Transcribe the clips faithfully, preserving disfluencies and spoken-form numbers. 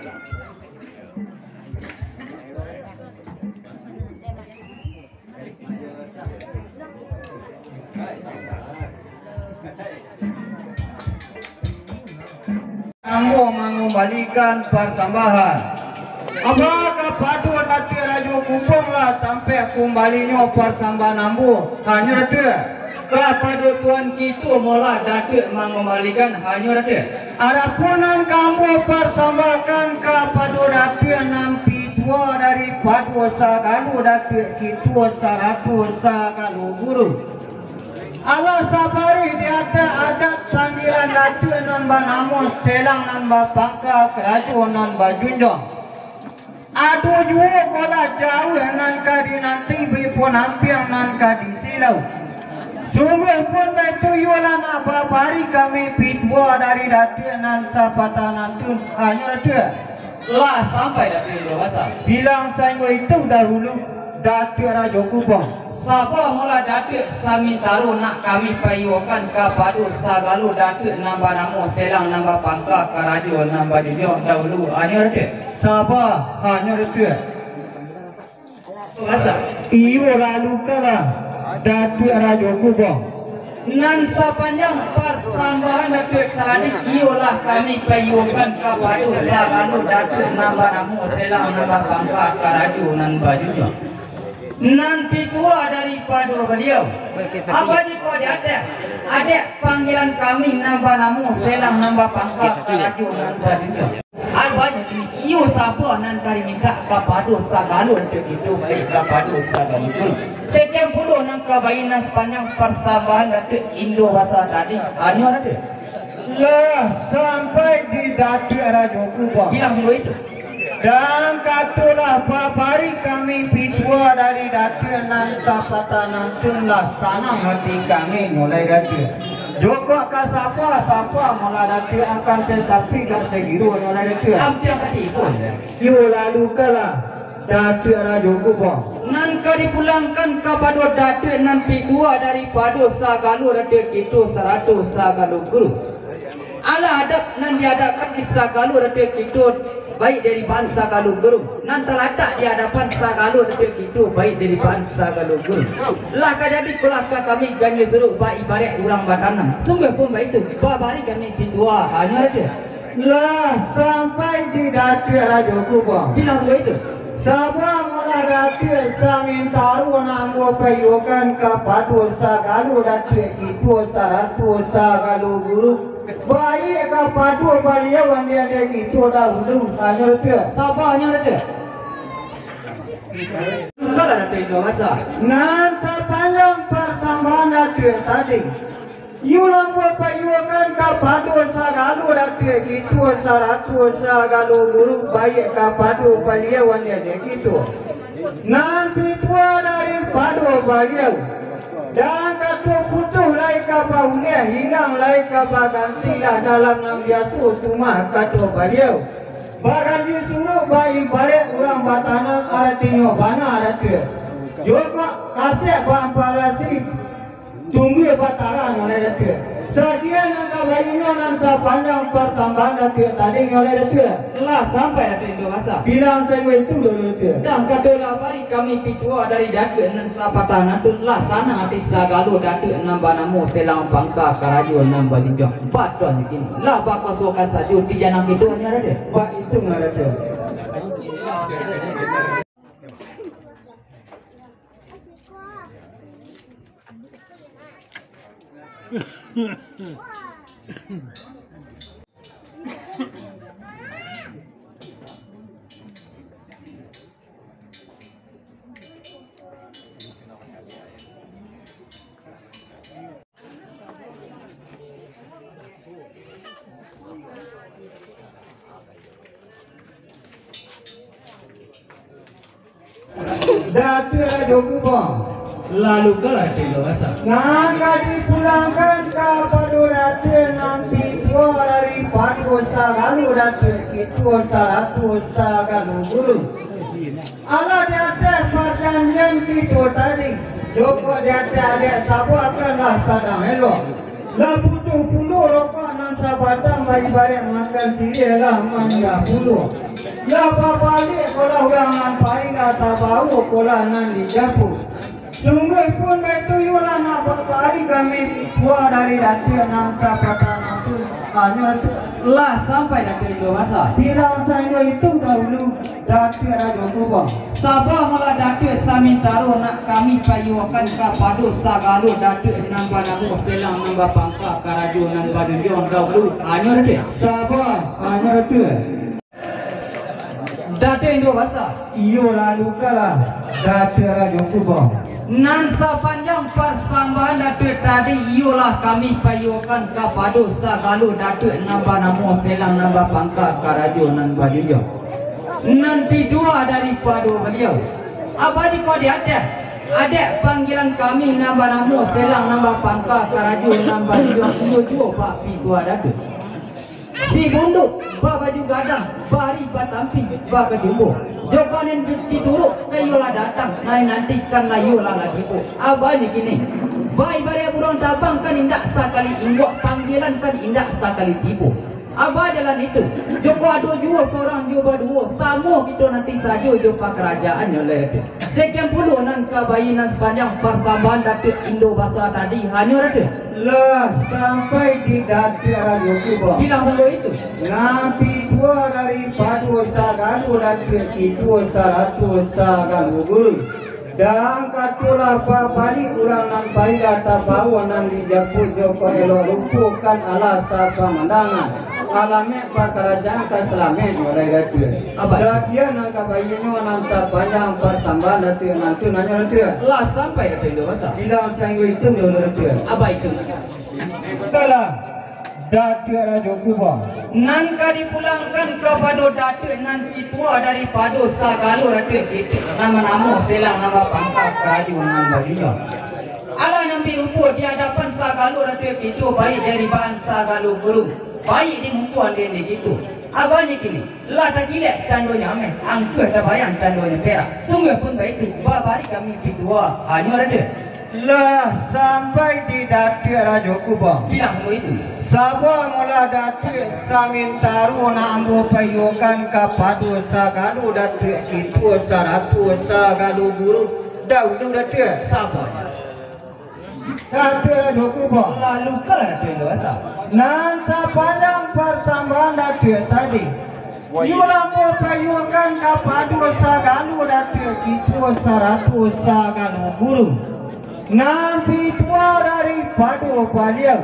Ambo mangumbalikan parsambahan. Aba kapado Datuak Rajo Kupang lah tampek kumbalinyo parsambahan ambo, hanyo Datuak. Kapado Tuan kito molah Datuak mangumbalikan, hanyo Datuak. Adapun nan ka ambo parsambahkan kapado Datuak nan pituah daripado sagalo Datuak kito sarato sagalo guru. Alah sabarih di ateh adat panggilan Datuak nan banamo Selang nan bapangka karajo nan bajunjuang. Ado juo kolah jauah nan ka dinanti bipun ampiang nan ka disilau. Sungguah pun baitu iyolah nak babari kami pituah dari Datuak nan sapatah nantun, hanyo Datuak. Lah sampai Datuak Indo Basa. Bilang sainggo itu dahulu, Datuak Rajo Kupang. Saba molah Datuak samintaro nak kami paiyokan kapado sagalo Datuak nan banamo Selang nan bapangka karajo nan bajunjuang dahulu, hanyo Datuak. Saba, hanyo Datuak. Basa. Iyo lalu kalah, Datuak Rajo Kupang. Nan sapanjang parsambahan Datuak tadi, iyolah kami paiyokan kapado sagalo Datuak nan banamo Selang nan bapangka karajo nan bajunjuang. Nan pituah daripado baliau. Apa jikok di ateh, adat panggilan kami nan banamo Selang nan bapangka karajo nan bajunjuang. Abah, iyo saba nan ka dimintak kapado sagalo Datuak kito, baik kapado sagalo guru. Sakian pulo nan ka baitu nan sapanjang parsambahan Datuak Indo Basa tadi, hanyo Datuak. Lah sampai di Datuak Rajo Kupang. Bilang dulu itu. Dan katolah babari kami pituah dari Datuak nan sapatah nantun lah sanang hati kami nyo lai Datuak. Jokok ka sapa-sapa molah Datuak akan tatapi gak sagiro nyo lai Datuak. Ampiang ka tibo. Iyo lalu kalah, Datuak Rajo Kupang. Nan ka dipulangkan kapado Datuak nan pituah daripado sagalo Datuak kito sarato sagalo guru. Alah adat nan diadapkan di sagalo Datuak kito, baik dari baan sagalo guru. Nan talatak di adapan sagalo Datuak kito, baik dari baan sagalo guru. Lah ka jadi kolah ka kami ganjua suruik, baibaraik urang batanam. Sungguah pun baitu, babari kami pituah, hanyo Datuak. Lah sampai di Datuak Rajo Kupang. Bilang dulu itu. Saba molah Datuak samintaro nan ambo paiyokan kapado sagalo Datuak kito sarato sagalo guru. Baik kapado baliau andiang-andiang kito dahulu, hanyo Datuak. Saba, hanyo Datuak. Bukanlah Datuak Indo Basa. Nan sapanjang parsambahan Datuak tadi. Iyo lah ambo paiyokan kapado sagalo Datuak kito sarato sagalo guru, baik kapado baliau andiang-andiang kito. Nan pituah daripado baliau. Dan kato putuih lai ka bauliah, hilang lai ka baganti lah dalam nan biaso tu mah kato baliau. Baganjua suruik baibaraik urang batanam, aratinyo bana Datuak. Jokok kasek baamparasi. Tunggu batara nyo lai Datuak. Sakian nan ka baitu nan sapanjang parsambahan Datuak tadi nyo lai Datuak. Lah sampai Datuak Indo Basa. Bilang sainggo itu dulu Datuak. Dan katolah bari kami pituah dari Datuak nan sapatah nantun lah sanang ati sagalo Datuak nan banamo Selang pangka karajo nan bajunjuang. Batua nyo kini. Lah bakosokan sajo di janang kito nyo Datuak. Bak itu nyo Datuak. Datuak Rajo Kupang. Lalu kalah Datuak Indo Basa. Nan ka dipulangkan kapado Datuak nan pituah daripado sagalo Datuak kito sarato sagalo guru. Alah di ateh parjanjian kito tadi, jokok di ateh adek sabo akanlah sadang elok. Lah putuih pulo rokok nan sabatang, baibaraik makan siriah lah manirah pulo. Lah babaliak ko lah urang nan pai, lah tabawo ko lah nan dijapuik. Sungguahpun baitu, iyolah nan babaliak kami pituah dari Datuak nan sapatah nan tu. Tanyo Datuak. Lah sampai Datuak Indo Basa. Bilang sajo itu dahulu, Datuak Rajo Kubang. Saba malah Datuak, samantaro nak kami payuakan kapado sagalo Datuak nan banamo Selang nan bapangka karajo nan bajunjuang dahulu. Tanyo Datuak. Saba, tanyo Datuak. Datuak Indo Basa. Iyo, lalu kalah, Datuak Rajo Kubang. Nan sapanjang parsambahan Datuak tadi, iyolah kami payuakan kapado sagalo Datuak nan banamo Selang nan bapangka karajo nan bajunjuang. Nan pituah daripado baliau. Aba jikok di ateh, adaik panggilan kami nan banamo Selang nan bapangka karajo nan bajunjuang, iyo juo bak pituah Datuak. Si bunduak babaju gadang, bari batamping, bakajumbo. Jokok nan di-, dituruk, ka iyolah datang, nan dinantikan lah iyolah lah tibo. Aba nyo kini, baibaraik buruang tabang, kan indak sakali imbau, panggilan kan indak sakali tibo. Aba jalan itu, jokok ado juo sorang jo baduo, samo kito nanti sajo jo pakarajaan nyo lai tu. Sakian pulo nan ka baitu nan sapanjang parsambahan Datuak Indo Basa tadi, hanyo Datuak. Lah sampai di Datuak Rajo Kubang. Bilang sajo itu. Nan pituah daripado sagalo Datuak kito sarato sagalo guru. Dan katolah babaliak urang nan pai, lah tabawo nan dijapuik, jokok elok rupo kan alah sapamandangan. Alamaik pakarajaan ka salamaik nyo lai Datuak. Abai. Sakian nan ka baitu nyo nan sapanjang parsambahan Datuak nan tu, hanyo Datuak. Lah sampai Datuak Indo Basa. Bilang sainggo itu dulu Datuak. Abai itu. Kalah Datuak Rajo Kubang. Nan ka dipulangkan kapado Datuak nan pituah daripado sagalo Datuak kito, nan banamo Selang nan bapangka karajo nan bajunjuang. Alah nan bi rupo di adapan sagalo Datuak kito, baik dari baan sagalo guru, baik di muko ande-ande kito. Aba nyo kini, lah takilek candonyo ameh, angkuah tabayang candonyo perak. Sungguahpun baitu, babari kami pituah, hanyo Datuak. Lah sampai di Datuak Rajo Kubang. Bilang samo itu. Saba malah Datuak, samantaro nak ambo payuakan kapado sagalo Datuak kito sarato sagalo guru, dahulu Datuak. Saba. Datuak Rajo Kubang. Lalu kalah Datuak Indo Basa. Nan sapanjang parsambahan Datuak tadi, iyo lah ambo payuakan kapado sagalo Datuak kito sarato sagalo guru. Nan pituah daripado baliau.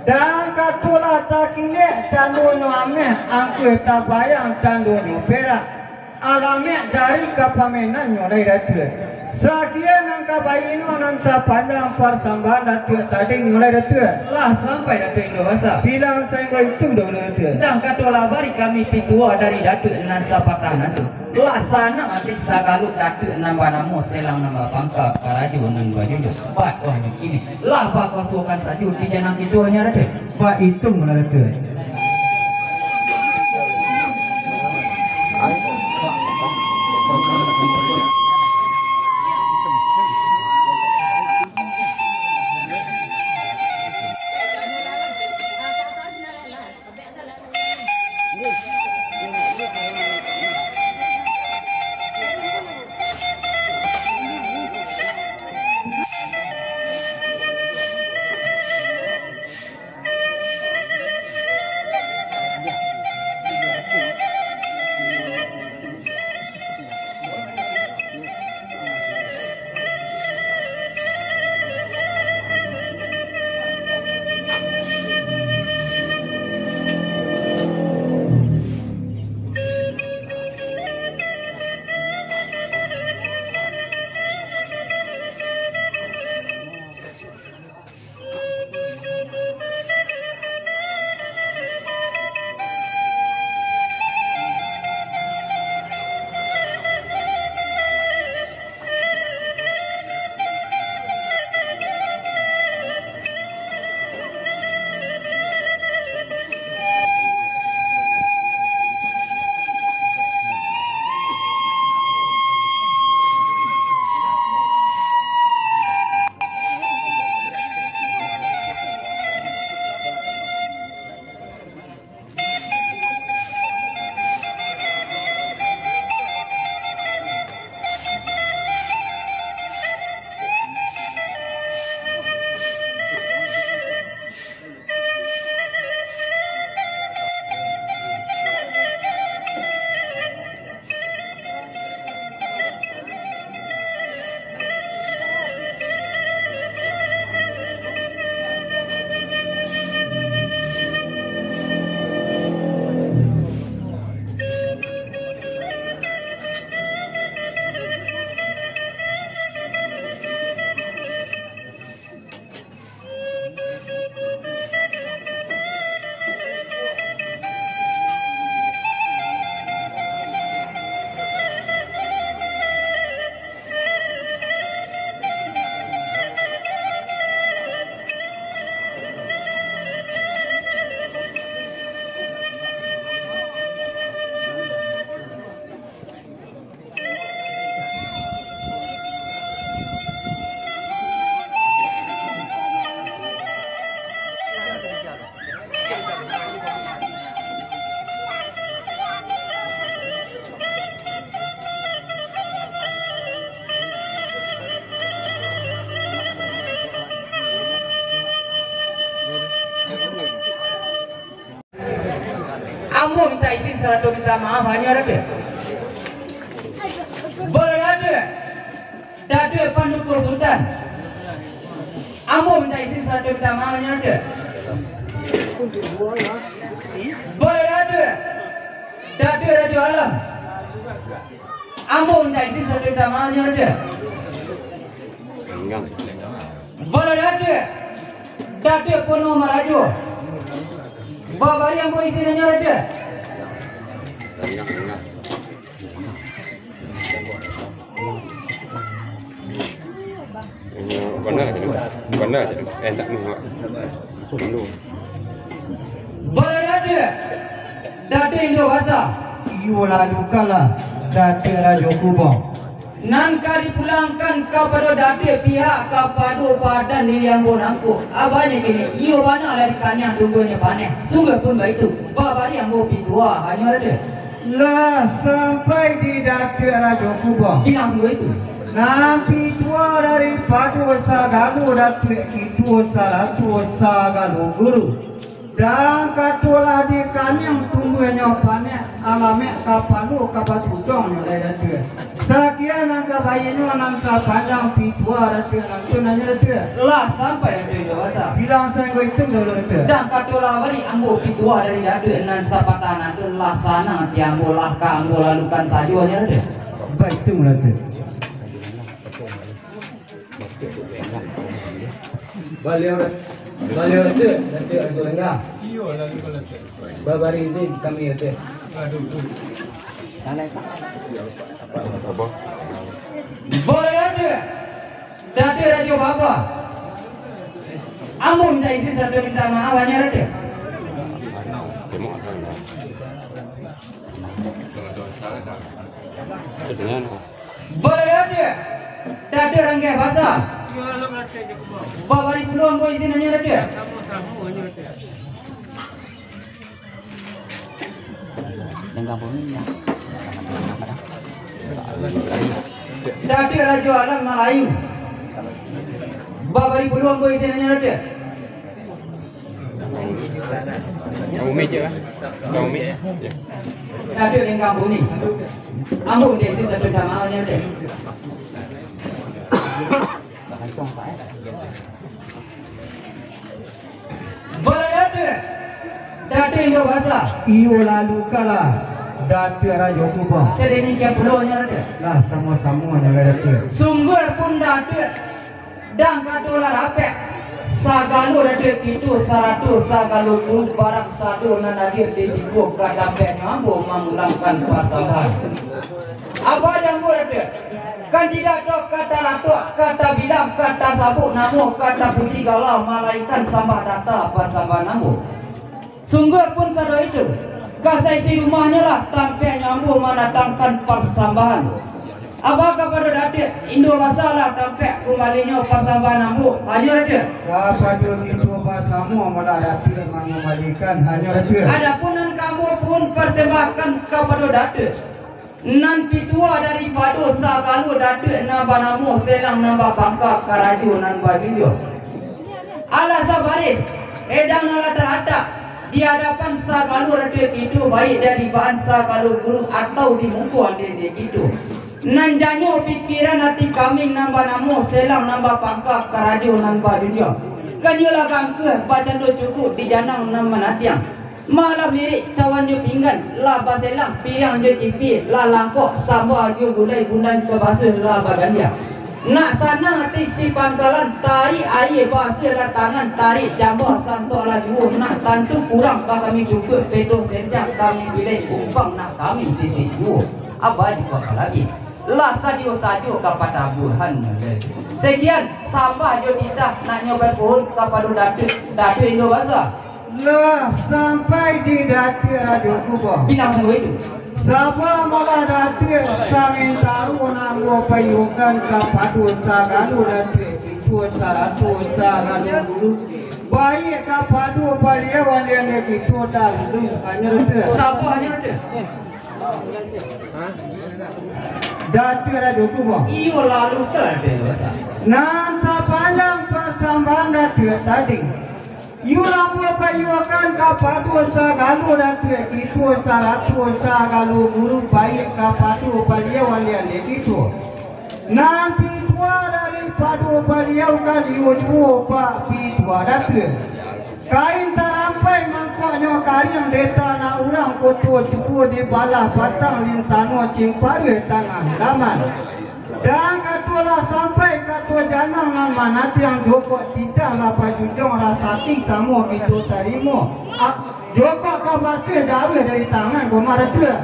Dan katolah takilek candonyo ameh, angkuah tabayang candonyo perak. Alamaik jari kapamenannyo lai Datuak. Sakian nan ka baitu nan sapanjang parsambahan Datuak tadi nyo lai Datuak. Lah sampai Datuak Indo Basa. Bilang sainggo itu dulu Datuak. Dan katolah bari kami pituah dari Datuak nan sapatah nan tu. Laksana ati sagalo Datuak nan banamo Selang nan bapangka karajo nan bajunjuang. Batuahnyo kini lah bakuasokan sajo di janang kito nyo Datuak. Baitu lah Datuak. Ambo mintak izin sarato mintak maaf hanyo Datuak. Baa Datuak, Datuak Panduko Sultan. Ambo mintak izin sarato mintak maaf hanyo Datuak. Baa Datuak, Datuak Rajo Alam. Ambo mintak izin sarato mintak maaf hanyo Datuak. Baa Datuak, Datuak Pono Marajo. Babari ambo izin hanyo Datuak. Bana lah tadi. Bana lah tadi. Eh, tak ni, Mak. Dulu. Baa Datuak, Datuak Indo Basa. Iyo, lalukanlah, Datuak Rajo Kubo. Nan ka dipulangkan kapado Datuak pihak kapado badan diri ambo nangko. Abanyo kini, iyo bana lah dikaniang tungguanyo paneh. Sungguahpun baitu, babari ambo pituah hanyo Datuak. Lah sampai di Datuak Rajo Kubo. Bilang sungguah itu. Nan pituah daripado sagalo Datuak kito sarato sagalo guru. Dan kato lah dikaniang tungguanyo paneh, alamek kapalo ka batudongnyo lai Datuak. Sakian nan ka bainyo nan sapanjang pituah Datuak nan tu nanyo Datuak. Lah sampai Datuak Indo Basa. Bilang sainggo itu dulu Datuak. Dan kato lah bari ambo pituah dari Datuak nan sapatah nan tu lah sanang ati ambo lah ka ambo lalukan sajo nyo Datuak. Baik tu Datuak. Baliau, baliau tu, Datuak Agung Enggah. Babari izin kami Datuak. Baa Datuak, Datuak Rajo Baba. Ambo mintak izin sarato mintak maaf hanyo Datuak. Tengok asal dah. Kalau dosa dah. Sebenarnya Baa Datuak, Datuak Ranggeh Basa. Babari pulo ambo izin hanyo Datuak. Denggang bumi, ya. Datuak Rajo Alam Malayu. Babari pulo ambo izin hanyo Datuak. Kang Umi cek lah. Kang Umi. Tapi dengan Kang Umi. Ambo dia itu satu sama ni ada. Baa Datuak, Datuak Indo Basa. Iyo lalukanlah, Datuak Rajo Kubo. Sademikian pulo nyo Datuak. Lah samo-samo nyo lah Datuak. Sungguahpun Datuak Dan kato lah dapek, sagalo Datuak kito sarato sagalo guru barang sado nan hadir di siko ka dapeknyo ambo mamulangkan pasambahan. Apo jan ambo Datuak? Kan tidak doh ka talatok, ka tabilang, ka tasabuik namo, ka tapuji gala, malainkan sambah data pasambahan ambo. Sungguahpun sado itu, ka saisi rumahnyo lah tampeknyo ambo mandatangkan pasambahan. Apo kapado Datuak, Indo Basa lah tampek kumbalinyo pasambahan ambo, hanyo Datuak. Kapado kito basamo malah Datuak mangambalikan, hanyo Datuak. Adapun nan ka ambo pun parsambahkan kapado Datuak. Nan pituah daripado sagalo Datuak nan banamo Selang nan bapangka karajo nan badunia. Alah sabareh, edang nan lah talatak di adapan sagalo Datuak kito, baik dari baan sagalo guru atau di muko ande-ande kito. Nan janyo pikiran ati kami nan banamo Selang nan bapangka karajo nan badunia. Kan iyolah gangkuah bacando cukuik di janang nan manantiang. Malah lirik cawan jo pinggan, lah baselang piriang jo cipi, lah langkok samba jo gulai, bundan ka basuah lah bagandia. Nak sanang ati si pangkalan, tarik aia basuah lah tangan, tarik jamba santuak lah juo, nak tantu kurang ka kami cukuik, peto sencang kami pilih, kumpang nak kami sisik juo. Abai kok lagi. Lah sadio sajo ka patabuahan. Sekian, sambah jo titah nak nyo bapohon kapado Datuak, Datuak Indo Basa. Lah sampai di Datuak Rajo Kubo. Bilang samo itu. Saba malah Datuak samantaro nan ambo paiyokan kapado sagalo Datuak kito sarato sagalo guru. Baik kapado baliau ande-ande kito dahulu, hanyo Datuak. Saba hanyo Datuak. Datuak Rajo Kubo. Iyo, lalu ka Datuak Indo Basa. Nan sapanjang pasambahan Datuak tadi, Iyo lah, bapayokan kapado sagalo datuak kito, sarato sagalo guru, baiak kapado baliau aliak dek kito. Nan pituah daripado baliau kan iyo juo bak pituah datuak. Kain tarampai mangkoknyo kariang, dek tanak urang koto tuo, dibalah batang linsano, cimparuah tangah laman. Dan kato lah sampai kato janang nan manatiang, jokok titah lah bajunjuang, rasaki samo kito tarimo. Ah, jokok ka basuah jauah dari tangan, Komang Datuak.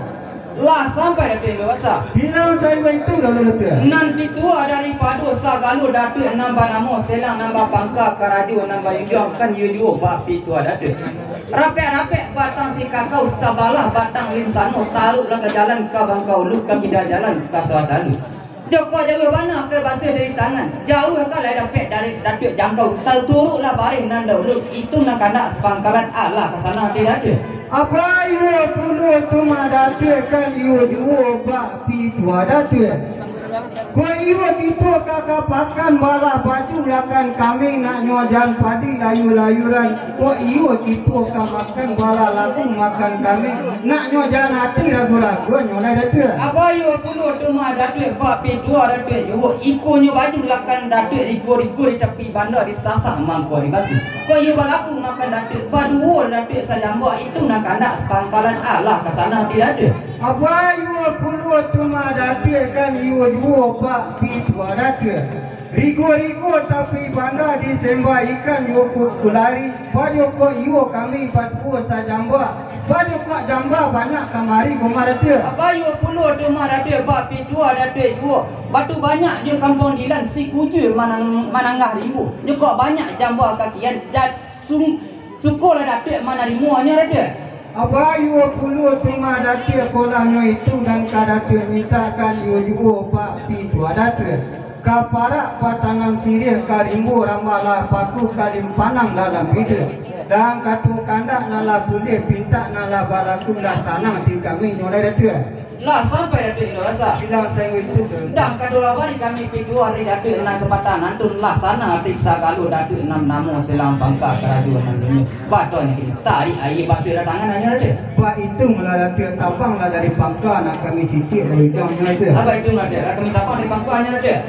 Lah sampai Datuak Indo Basa. Bilang sayo itu lalu Datuak. Nan pituah daripado sagalo datuak, nan banamo selang, nan bapangka karajo, nan bajunjuang kan iyo juo bak pituah datuak. Rapek-rapek batang sikakau, sabalah batang linsano, taruiklah ka jalan ka Bangka Ulu, ka kida jalan ka Sawah Talu. Jokok jauah bana ka basuah dari tangan, jauah ka lai dapek dari datuak jangkau, taturuiklah bareh nan dahulu, itu nan kandak sapangkalan, alah ka sanang ati datuak. Apo iyo pulo tu mah datuak, kan iyo juo bak pituah datuak. Kok iyo kito ka kapakan balah baju lakan kami, nak nyo jan padi layur-layuran. Kok iyo kito ka makan balah labu makan kami, nak nyo jan ati ragu-ragu nyo lai datuak. Apo iyo pulo tu mah datuak, bak pituah datuak juo, ikonyo baju lakan datuak, riko-riko di tapi banda, disasah mangko dibasuah. Kok iyo balaku makan datuak, baduo datuak sajamba, itu nan kandak sapangkalan, alah ka sanang ati datuak. Apo iyo pulo tu mah datuak, kan iyo juo bak pituah datuak. Rigo-rigo tapi banda, disemba ikan yo ku-, kulari, bajokok iyo kami baduo sajamba, bajokok jamba banyak kamari Komang Datuak. Apo iyo pulo tu mah datuak, bak pituah datuak juo, batu banyak jo kampuang dilan, si kujua manang-, mananggah rimbo, jokok banyak jamba kakian, jat-, sung-, suko lah datuak manarimonyo datuak. Apo iyo pulo tu mah datuak, kok lah nyo itu nan ka datuak mintakan iyo juo bak pituah datuak. Ka parak batanam siriah, ka rimbo rambah lah paku, ka limpanang dalam biduak. Dan kato kandak nan lah buliah, pintak nan lah balaku, lah sanang ati kami nyo lai datuak. Lah sampai datuak Indo Basa. Bilang sayo itu datuak. Dan kato lah bari kami pituah dari datuak nan sapatah nantun, lah sanang ati sagalo datuak, nan namo selang pangka karajo nan dunia. Batua nyo kini, tarik aia basuah datangan nyo datuak. Bak itu mah lah datuak, tabang lah dari pangka, nak kami sisik dari ujuang nyo datuak. Apo itu mah datuak, lah kami tabang dari pangka nyo datuak.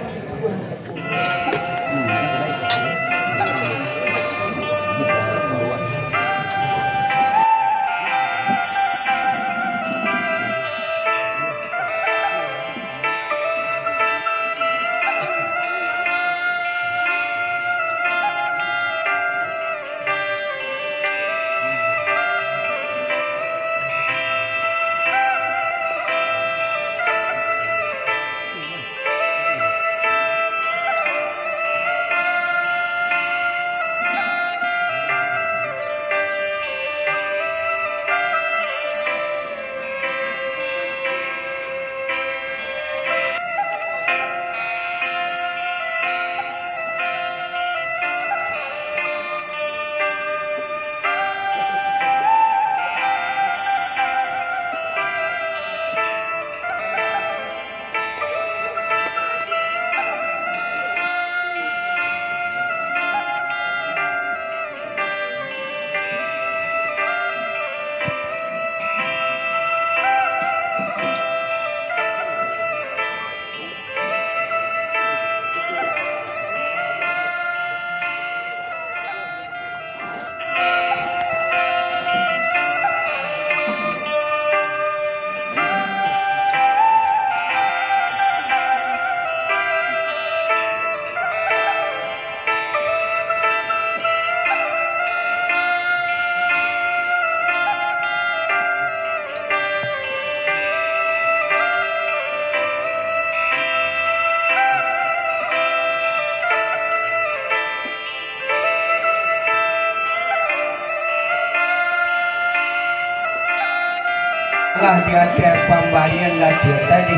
Lah di ateh pambarian datuak tadi,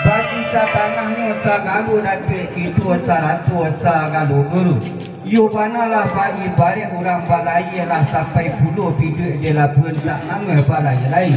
baju satangahnyo sagalo datuak kito sarato sagalo guru. Iyo bana lah bak ibarat urang balayia lah sampai pulo biduak di labuan tak namuah balayia lai.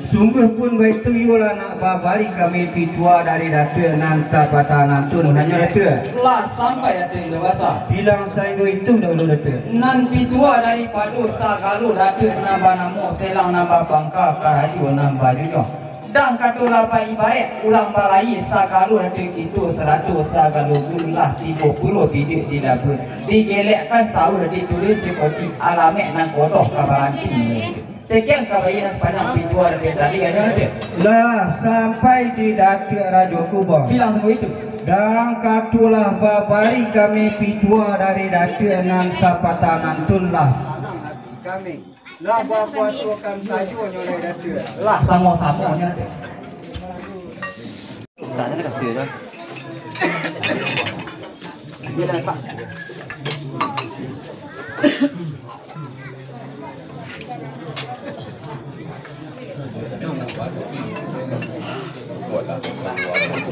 Sungguahpun baitu, iyolah nak babari kami pituah dari Datuak nan sapatah nantun, hanyo Datuak. Lah sampai Datuak Indo Basa. Bilang sainggo itu dahulu Datuak. Nan pituah daripado sagalo Datuak nan banamo Selang nan bapangka karajo nan bajunjuang. Dan kato lah baibaraik urang balayia, sagalo Datuak kito sarato sagalo guru lah tibo pulo biduak di labuah. Digelekkan sauah ditulis sikocik, alamaik nan kodoh ka baranti. Sekian kabayia nan sapanjang pituah dari tadi, hanyo Datuak. Lah sampai di Datuak Rajo Kubang. Bilang sainggo itu. Dan kato lah babari kami pituah dari Datuak nan sapatah nantun lah. Kami lah bapuasokan sajo nyo lai Datuak. Lah samo-samo nyo Datuak.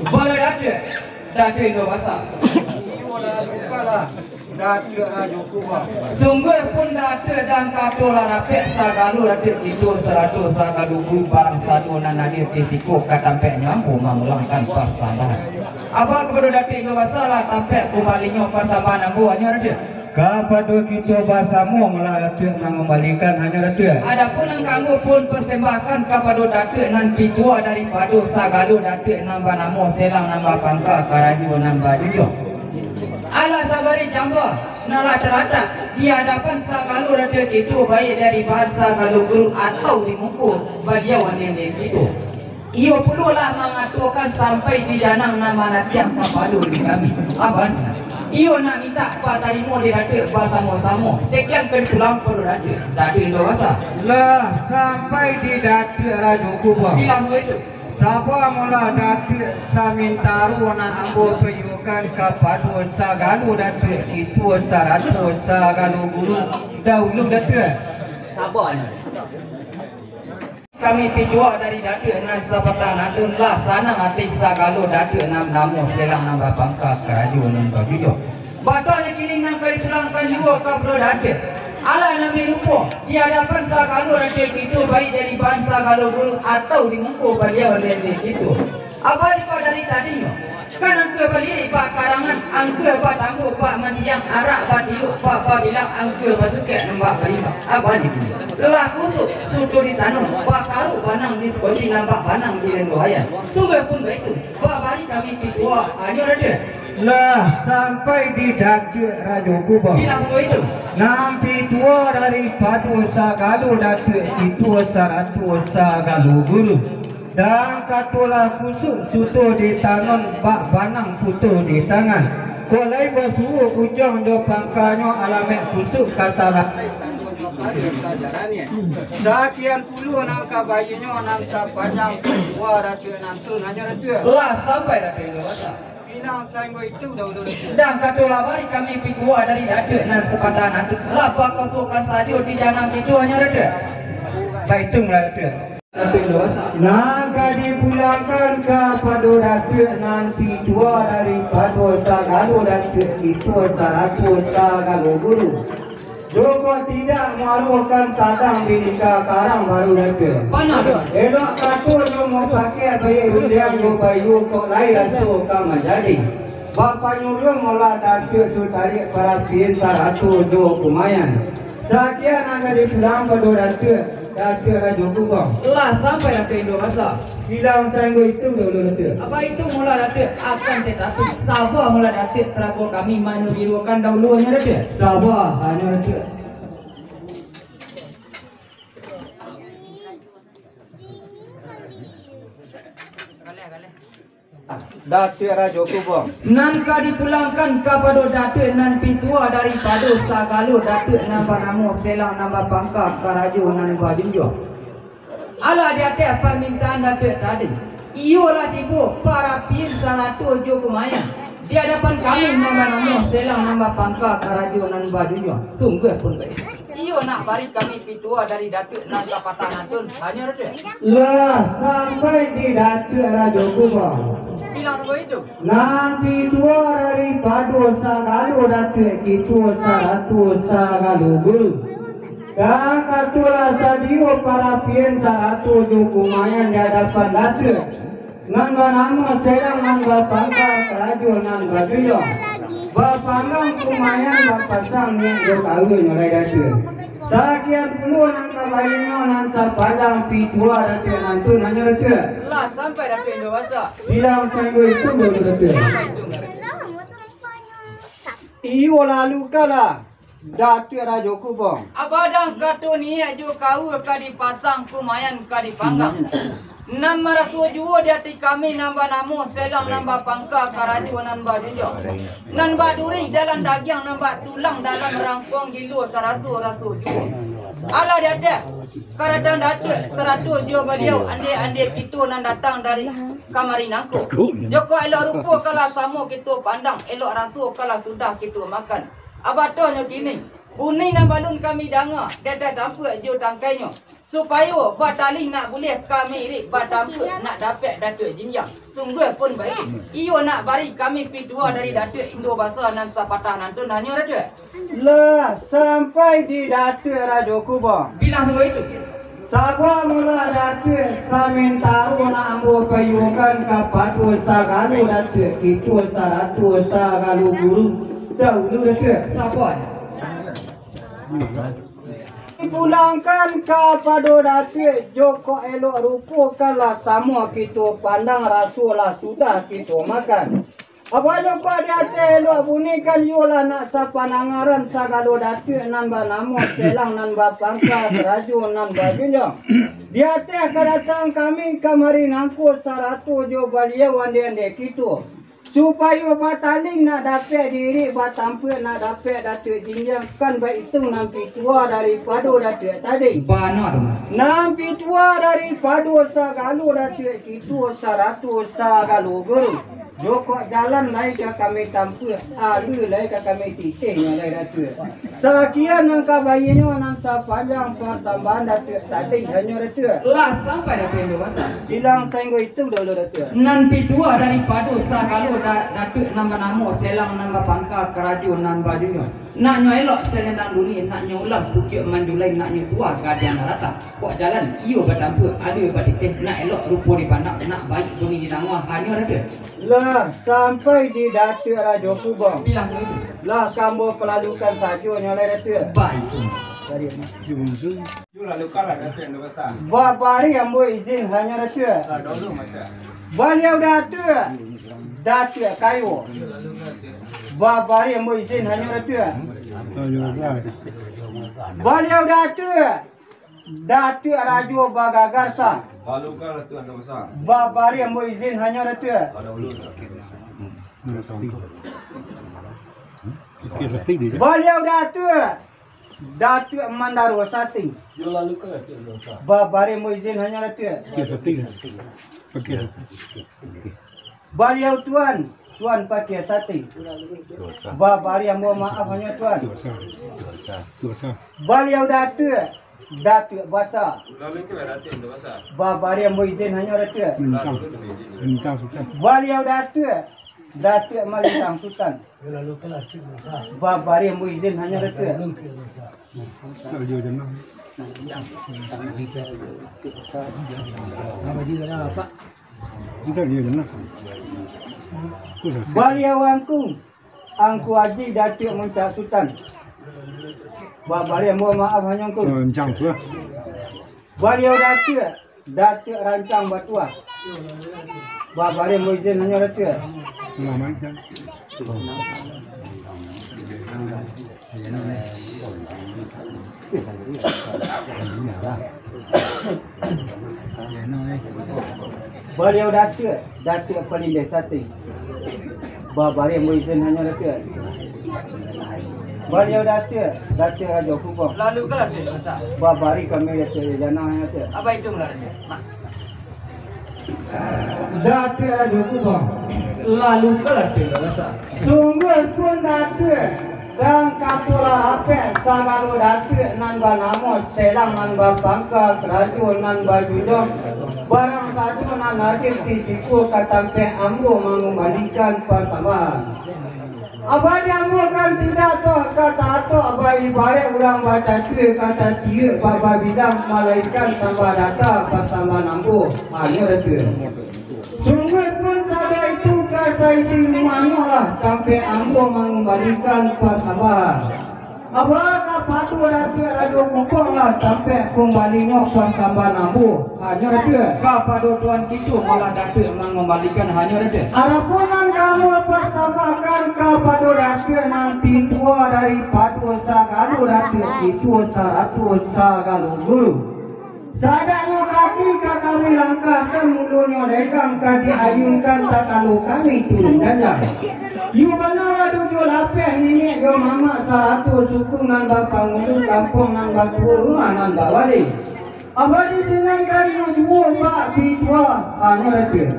Bala Datuak, Datuak Indo Basa. Iyolah, bukanlah Datuak Rajo Kubang. Sungguahpun Datuak dan kato lah dapek, sagalo Datuak kito sarato sagalo guru barang sado nan hadir di siko ka tampeknyo ambo mamulangkan parsambahan. Aba kapado Datuak Indo Basa lah tampek kumbalinyo parsambahan ambo, hanyo Datuak. Kapado kito basamo lah Datuak mangumbalikan, hanyo Datuak. Adapun nan ka ambo pun parsambahkan kapado Datuak nan pituah daripado sagalo Datuak nan banamo Selang nan bapangka karajo nan bajunjuang. Alah sabari jamba nan lah talatak di adapan sagalo Datuak kito, baiak dari badan sagalo guru atau di muko baliau nan kito. Iyo pulo lah mangatokan sampai di janang nan manatiang kapado di kami. Abah, iyo nak mintak batarimo di Datuak basamo-samo. Sekian ka dipulang pado Datuak. Datuak Indo Basa. Lah sampai di Datuak Rajo Kubang. Bilang sainggo itu. Saba molah Datuak, samantaro nak ambo paiyokan kapado sagalo Datuak kito sarato sagalo guru dahulu Datuak. Sabanyo. Kami pituah dari Datuak nan sapatah nantun, lah sanang ati sagalo Datuak nan namo Selang nan bapangka karajo nan bajunjuang. Batua nyo kini nan ka dipulangkan juo kapado Datuak. Alah nan rupo di adapan sagalo Datuak kito, baiak dari badan sagalo guru atau di muko baliau nan kito. Abah lipat dari tadinyo, kan angkua balirik bak karangan, angkua batambo bak mansiang, arak batiluak bak babilang, angkua basukek nan bak balimbang. Abah ni lah kusuik suto di tanon, bakaruik banang di sikoci, nan bak banang di lendo aia. Sungguahpun baitu, babari kami pituah, hanyo Datuak. Lah sampai di Datuak Rajo Kubang. Bilang sainggo itu. Nan pituah daripado sagalo Datuak kito sarato sagalo guru. Dan kato lah kusuik suto di tanon, bak banang putuih di tangan. Kok lai basuo ujuang jo pangkanyo, alamaik kusuik ka salah. Sakian pulo nan kabainyo nan sapanjang pituah Datuak nantun, hanyo Datuak. Lah sampai Datuak Indo Basa. Bilang sainggo itu dahulu Datuak. Dan kato lah bari kami pituah dari Datuak nan sapatah nantun, lah bakuasokan sajo di janang kito, hanyo Datuak. Baitu lah Datuak. Nan ka dipulangkan kapado Datuak nan pituah daripado sagalo Datuak kito sarato sagalo guru. Jokok tidak maruahkan sadang binika karang baru Datuak. Bana tu. Elok kato jo mupakaik baiak rundiang jo bayu, kok lai raso ka manjadi. Bapanyuruah molah Datuak tu tarik parapian sarato jo kumayan. Sakian nan ka dipulang pado Datuak. Datuak Rajo Kubang. Lah sampai Datuak Indo Basa. Bilang sainggo itu dahulu Datuak. Abah itu molah Datuak, akan tatapi, saba molah Datuak, tarago kami manyuruahkan dahulu hanyo Datuak. Saba hanyo Datuak. Datuak Rajo Kubang. Nan ka dipulangkan kapado Datuak nan pituah daripado sagalo Datuak nan banamo Selang nan bapangka karajo nan bajunjuang. Alah di ateh parmintaan Datuak tadi, iyolah tibo parapian sarato jo kumayan di adapan kami nan banamo Selang nan bapangka karajo nan bajunjuang. Sungguahpun baitu. Iyo nak bari kami pituah dari Datuak nan sapatah nantun, hanyo Datuak. Lah sampai di Datuak Rajo Kubang. Bilang sainggo itu. Nan pituah daripado sagalo Datuak kito sarato sagalo guru. Ka katulah sadio parapian sarato jo kumayan di adapan Datuak, nan banamo Selang nan bapangka karajo nan bajunjuang. Bapanggang kumayan bapasang niaik jo karuanyo lai Datuak. Sakian pulo nan kabayinyo nan sapanjang pituah Datuak nantun hanyo Datuak. Lah sampai Datuak Indo Basa. Bilang sainggo itu dulu Datuak. Sampai itu. Iyo lalu kalah. Datuak Rajo Kubang. Abadang kato niaik jo kaua ka dipasang, kumayan ka dipanggang. Nan maraso juo di ati kami nan banamo Selang nan bapangka karajo nan bajunjuang. Nan bak duri dalam dagiang, nan bak tulang dalam rangkuang, gilo taraso-raso juo. Alah di ateh, ka datang Datuak sarato jo baliau, andeh-andeh kito nan datang dari kamari nangko. Jokok elok rupo kalah samo kito pandang, elok raso kalah sudah kito makan. Abatohnyo kini, bunyi nan balun kami danga, di ateh tampuak jo tangkainyo, supayo batalih nak buliah kami irik, batampuak nak dapek Datuak Jinjang. Sungguah pun baitu, iyo nak bari kami pituah dari Datuak Indo Basa nan sapatah nantun hanyo Datuak. Lah sampai di Datuak Rajo Kubang. Bilang sungguah itu. Sabab mulah Datuak samintaro nak ambo payuakan kapado sagalo Datuak kito sarato sagalo guru dahulu Datuak. Sabar. Dipulangkan kapado Datuak, jokok elok rupo kalah samo kito pandang, raso lah sudah kito makan. Apo jo kok di ateh elok bunyikan, iyolah nak sapandangaran sagalo Datuak nan banamo Selang nan bapangka karajo nan bajunjuang. Di ateh ka datang kami kamari nangko sarato jo baliau andeh-andeh kito. Supayo batalih nak dapek diirik, batampuak nak dapek Datuak Jinjang, kan baitu nan pituah daripado Datuak tadi. Bana tu. Nan pituah daripado sagalo Datuak kito sarato sagalo guru. Jokok jalan lai ka kami tampuak, alua lai ka kami titih nyo lai Datuak. Sakian nan kabayinyo nan sapanjang parsambahan Datuak tadi hanyo Datuak. Lah sampai Datuak Indo Basa. Bilang sainggo itu dahulu Datuak. Nan pituah daripado sagalo da-, Datuak nan banamo Selang nan bapangka karajo nan bajunjuang. Nak nyo elok salendang duni, nak nyo ulam pucuak manjulai, nak nyo tuah gadiang narata. Kok jalan iyo batampuak, alua batitih, nak elok rupo dipandang, nak baiak bunyi didanga, hanyo Datuak. Lah sampai di Datuak Rajo Kubang. Bilang tu itu. Lah ka ambo palalukan sajo nyo lai Datuak. Baitu. Dari Babari ambo izin hanyo Datuak. Baliau Datuak, Datuak Kayo. Babari ambo izin hanyo Datuak. Baliau Datuak, Datuak Rajo Bagagarsa. Babari ambo izin hanyo Datuak. Baliau Datuak, Datuak Mandaro Sati. Babari ambo izin hanyo Datuak. Baliau Tuan, Tuan Pakia Sati. Babari ambo maaf hanyo Tuan. Baliau Datuak, Datuak Basa. Babari ambo izin hanyo Datuak. Baliau Datuak, Datuak Malintang Sutan. Babari ambo izin hanyo Datuak. Baliau Angku, Angku Aji Datuak Muncak Sutan. Babari ambo maaf hanyo Angku. Baliau Datuak, Datuak Rancang Batuah. Babari ambo izin hanyo Datuak. Baliau Datuak, Datuak Palindeh Sati. Babari ambo izin hanyo Datuak. Baliau Datuak, Datuak Rajo Kubang. Lalu kalah Datuak Basa. Babari kami Datuak Jajana hanyo Datuak. Apa itu melarang? Datuak Rajo Kubang. Lalu kalah Datuak Basa. Sungguah pun Datuak, dan kapolah rapek sagalo Datuak nan banamo Selang nan bapangka karajo nan bajunjuang. Barang sajo nan hadir di siko ka tampek ambo mangumbalikan pasambahan. Abah di ambo kan tidak toh ka tatok, abah ibarat urang bacatua ka tatiuak bababidang, malainkan sambah data pasambahan ambo hanyo Datuak. Sungguahpun sado itu ka saisi rumahnyo lah, tampek ambo mangumbalikan pasambahan. Abah kapado Datuak Rajo Kubang lah, tampek kumbalinyo pasambahan ambo hanyo Datuak. Kapado Tuan kito malah Datuak mangumbalikan hanyo Datuak. Adapun nan ka ambo pasambahkan kapado Datuak nan pintua daripado sagalo Datuak kito sarato sagalo guru. Sadaknyo kaki ka kami langkahkan, mulonyo lenggang ka diayunkan, takalo kami turun janjang. Iyo bana lah tujuah lapeh niniak jo mamak sarato suku nan bapangulu, kampuang nan batuo, rumah nan bawali. Abah di sinan karinyo juo bak pitua, hanyo Datuak.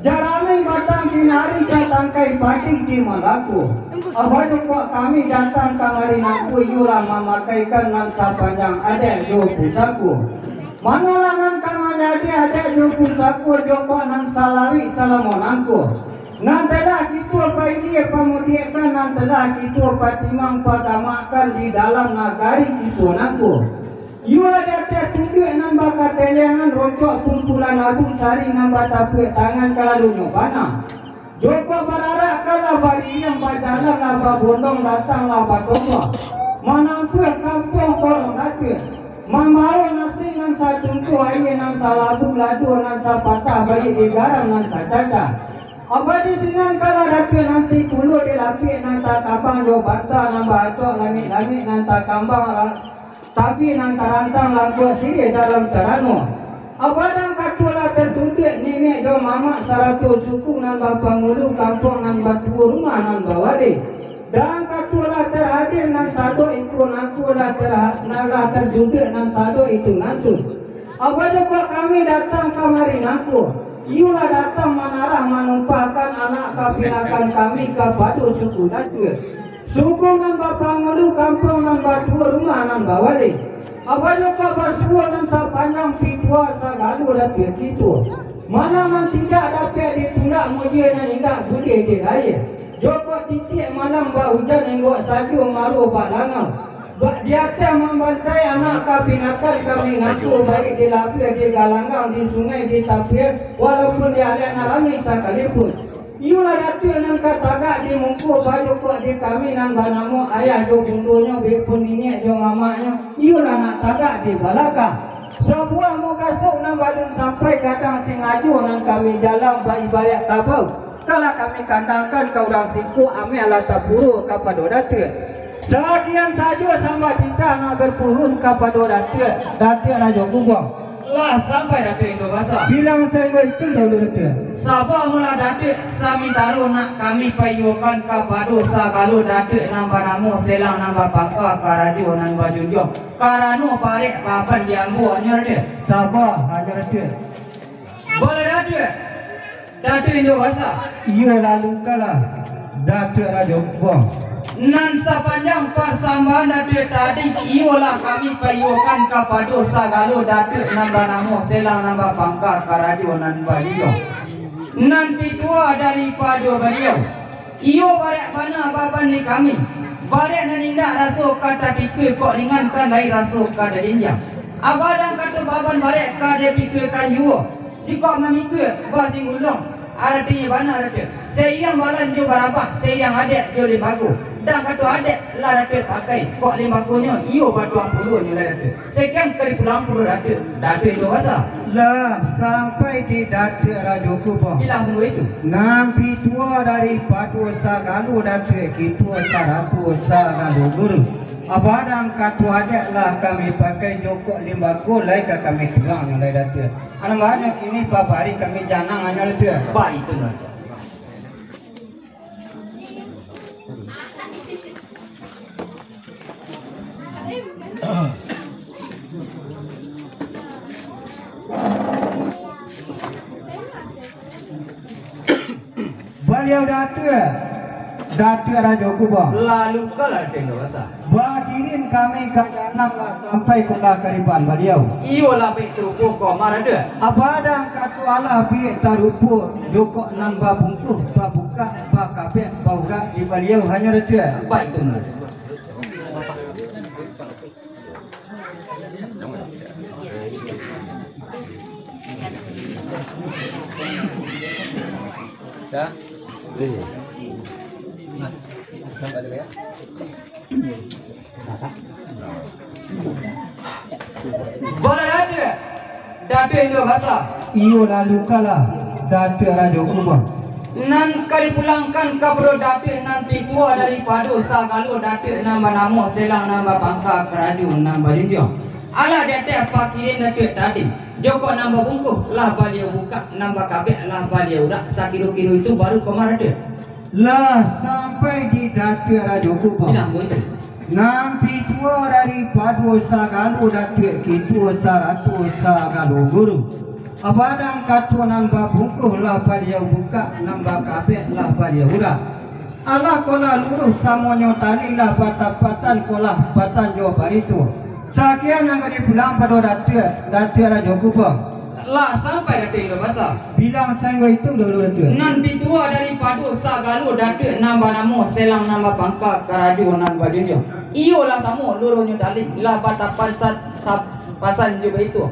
Jarami batang kinari, satangkai padi di Malako. Abah jo kok kami datang kamari nangko, iyolah mamakaikan nan sapanjang adaik jo pusako. Manolah nan ka manjadi adaik jo pusako, jo kok nan salawik salamo nangko. Nan telah kito pailia pamudiakkan, nan telah kito patimang pagamakkan di dalam nagari kito nangko. Iyolah di ateh tunduak nan bakateleangan, rocok kumpulan abu sari nan batapuak tangan, kalalunyo bana. Jokok bararak kalah bariang, bajalan lah babondong, datang lah batomba, manampuah kampuang korong Datuak, mambawo nasi nan satungku, aia nan salabu, lado nan sapatah, baiak di garam nan sacacah. Abah di sinan kalah Datuak, nanti pulo di lapiak nan takambang jo banta nan baacok, langik-langik nan takambang, tapi nan tarantang langkuak siriah dalam carano. Abah dang kato lah tatuntuik niniak jo mamak sarato suku nan bapangulu, kampuang nan batuo, rumah nan bawali. Dang kato lah tarhadir nan sado iko nangko, lah tarha-, nan lah tarjuduik nan sado itu nantun. Abah jo kok kami datang kamari nangko, iyolah datang manarah manumpahkan anak kapinakan kami kapado suku Datuak. Suku nan bapangulu, kampuang nan batuo, rumah nan bawali. Abah jo kok basuo nan sapanjang pitua sagalo Datuak kito. Mana nan tidak dapek ditulak, mujua nan indak buliah diraih. Jo kok titiak malam bak ujan, inggok sajo maruah bak langau. Bak di ateh mambantai anak kapinakan kami nangko, baik di labiah, di galanggang, di sungai, di tapian, walaupun di alek nan rami sakalipun. Iyolah Datuak nan ka tagak di muko, bajokok di kami nan banamo ayah jo bundonyo, biapun niniak jo mamaknyo, iyolah nak tagak di balakang. Sabuah mugasuk nan balun sampai, gadang singajo nan kami jalang, baibarat kabau, kalah kami kandangkan ka urang siko, ameh lah tapuro kapado Datuak. Sakian sajo sambah titah nan berpuhun kapado Datuak, Datuak Rajo Kubang. Lah sampai Datuak Indo Basa. Bilang sainggo itu dahulu, Datuak. Saba mulah Datuak, samintaro nak kami paiyokan kapado sagalo Datuak nan banamo Selang nan bapangka karajo nan bajunjuang, karano barek baban di ambo, hanyo Datuak. Saba, hanyo Datuak. Boleh Datuak. Datuak Indo Basa. Iyo, lalu kalah, Datuak Rajo Kubang. Nan sapanjang pasambahan Datuak tadi, iyolah kami paiyokan kapado sagalo Datuak nan banamo Selang nan bapangka karajo nan baliau, nan pitua daripado baliau. Iyo, barek bana baban di kami. Barek nan indak raso ka tapikua, kok ringan kan lai raso ka dijinjiang. Abah dang kato baban barek ka dipikuakan juo. Jikok mamikua basingguluang, aratinyo bana, Datuak. Sairiang balan jo barabah, sairiang adaik jo limbago. Dang kato adaik lah Datuak pakai, kok limbagonyo iyo batuang pulonyo lah, Datuak. Sakian kali pulang pulo Datuak, Datuak Indo Basa. Lah sampai di Datuak Rajo Kubang. Bilang sungguah itu. Nan pitua daripado sagalo Datuak kito sarato sagalo guru. Abah dang kato adaik lah kami pakai, jokok limbago lai ka kami tuang nyo lai, Datuak. Anak banyak kini babari kami janang hanyo Datuak. Baik tu, Tuan. Baliau Datuak, Datuak Rajo Kubang. Lalu kalah Datuak Indo Basa. Bakirin kami ka janang lah sampai kalah kariban baliau. Iyolah, baik tarupo ko, Amah Datuak. Abah dang kato alah baik tarupo, jokok nan babungkuh, babungkuh. Bakapek baurak di Baliau hanyo Datuak. Baik tu. Bala Datuak, Datuak Indo Basa. Iyo, lalu kalah, Datuak Rajo Kuba. Nan ka dipulangkan kapado Datuak nan pitua daripado sagalo Datuak nan banamo Selang nan bapangka karajo nan bajunjuang. Alah di ateh pakirin Datuak tadi, jokok nan babungkuh lah Baliau bukak, nan bakabek lah Baliau urak, sakiro-kiro itu baru koma Datuak. Lah sampai di Datuak Rajo Kuba. Bilang ko itu. Nan pitua daripado sagalo Datuak, kitua sarato sagalo guru. Abadang kato nan babungkuh lah Baliau bukak, nan bakabek lah Baliau urak. Alah ko lah luruih samonyo tali, lah batapatan ko lah pasan jo barito. Sakian nan ka dipulang pado Datuak, Datuak Rajo Kuba. Lah sampai Datuak Indo Basa. Bilang sainggo itu dulu, Datuak. Nan pitua daripado sagalo Datuak nan banamo Selang nan bapangka karajo nan bajunjuang. Iyolah samo luruihnyo tali, lah batapatan sa-, pasan jo barito.